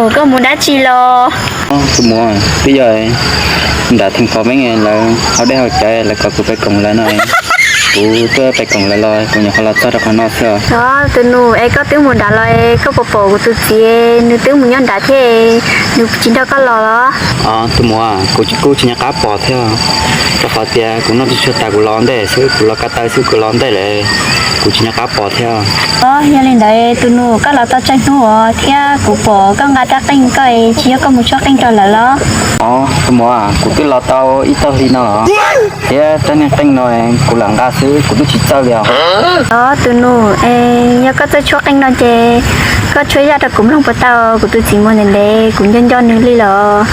Koj mus dab tsi los? Tus muam, twb yog nram theem Fos Veeb lawv haus dej haus cawv lawv kom kuv pais koom lawv no, kuv tuaj pais koom lawv los kuv nyuam qhuav los txog rau qhov no xwb. Tus nus, es koj twb mus nrad los, koj puas pom kuv tus txiv, nws twb mus nyob nrad thiab, nws tsis nrog koj los los? Tus muam, kuv kuj tsis nco qab pom thiab, rau qhov tias kuv noj tsis tshua tas kuv los ntej xwb, kuv los ko taw xwb kuv los ntej lawm, kuv tsis nco qab pom thiab. Yog li ntawd tus nus, koj los tau tsawg hnub thiab kuv pom koj nqa rab qeej koj tsis yog koj mus tshuab qeej rau lawv los? Tus muam, kuv twb los tau ib tag hli no los, thiab rab niag qeej no kuv lam nqa xwb kuv twb tsis txawj li os. Tus nus, yog koj txawj tshuab qeej no ces koj tshuab zaj rau kuv mloog puas tau? Kuv tus txiv mus ntev ntev kuv nco nco nws li los.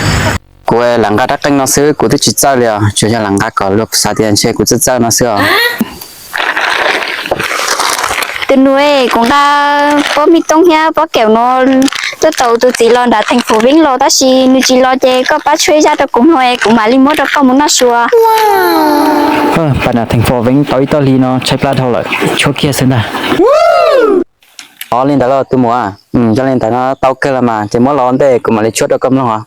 Kuv lam nqa rab qeej no xwb kuv twb tsis txawj li os, tsuas yog lam nqa kom luag xav tias ntshe kuv txawj txawj no xwb os. Tus nus, kuv nqa pob me tooj thiab pob kaum no tuaj tau tus txiv los nram theem Fos Veeb los tab sis nws tsis los ces koj pab tshuab zaj rau kuv mloog es kuv mam li muab rau koj mus noj sua. Pab nram theem Fos Veeb tau ib tag hli no tshaib plab dhau lawm, tshuab kiag xwb ntag. Ov, li ntawd los tus muam? Yog li ntawd no tau kawg los mas ces muab los ntej kuv mam li tshuab rau koj mloog os.